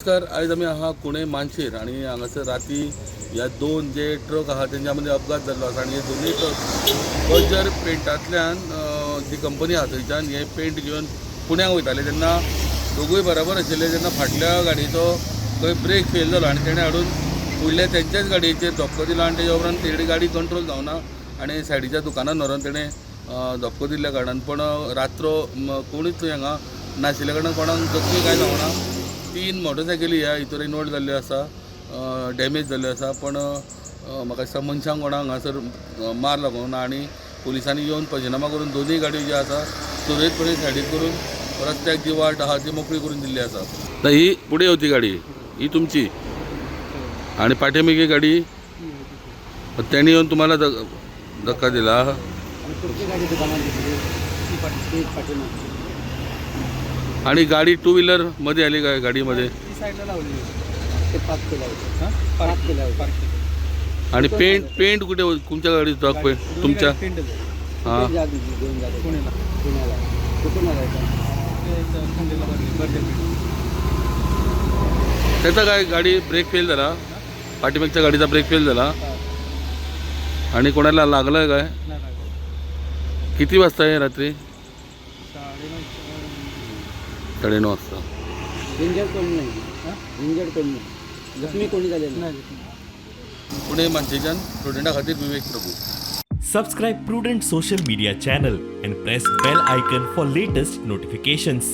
नमस्कार. आयज आमी आहा कुणे मानशेर आनी हांगासर राती ह्या दोन जे ट्रक आहा तेंच्या मदीं अपघात जाल्लो आसा आनी हे दोनूय ट्रक बजर पेंटांतल्यान जी कंपनी आहा थंयच्यान हे पेंट घेवन पुण्याक वयताले तेन्ना दोगूय बराबर आशिल्ले. तेन्ना फाटल्या गाडयेचो खंय ब्रेक फेल जालो आनी तेणें हाडून फुडल्या तेंच्याच गाडयेचेर धपको दिलो आनी तेज्या उपरांत तेणी गाडी कंट्रोल जावना आनी सायडीच्या दुकानान व्हरोन तेणें धपको दिल्ल्या कारणान. पण रातचो कोणूच थंय हांगा नाशिल्ल्या कारणान कोणाक जखमी कांय जावना. तीन मोटरसायकली ह्या हितूर इन्वॉल्व जाल्ल्यो आसा, डॅमेज जाल्ल्यो आसा. पण म्हाका दिसता मनशांक कोणाक हांगासर मार लागूंक ना आनी पुलिसांनी येवन पंचनामा करून दोनूय गाडयो ज्यो आसा सुरळीतपणे सायडीक करून रस्त्याक जी वाट आहा ती मोकळी करून दिल्ली आसा. तर ही फुडें येवची गाडी ही तुमची आणि पाठीमागे गाडी त्यांनी येऊन तुम्हाला धक्का दिला. आणि तुमची गाडी दुकानात दिसली ती पाठी पाठीमागची. आणि गाडी टू व्हीलर मध्ये आली काय गाडीमध्ये? ती साईडला लावली होती. ते पार्क केलं होतं. हां. पार्क केलं होतं. पार्क केलं. आणि पेंट पेंट कुठे तुमच्या गाडीत पेंट दोन्ही तुमच्या गाडी पेंटच आहे. हां. ते जात होती, घेऊन जात होते. पुण्याला. पुण्याला. कुठून आलायचा? ते इथं खंडेला भरले बर्जर पेंट. त्याचा काय गाडी ब्रेक फेल झाला, पाठीमागच्या गाडीचा ब्रेक फेल झाला आणि कोणाला लागलं काय? नाही लागलं. किती वाजता आहे रात्री? 9:30. 9:30 वाजता. इंजर्ड कोणी नाही? हां? इंजर्ड कोणी नाही? जखमी कोणी झाले नाही? नाही. पुणे मानशेच्यान प्रुडंटा खातीर विवेक Prabhu. Subscribe Prudent Social Media channel and press bell icon for latest notifications.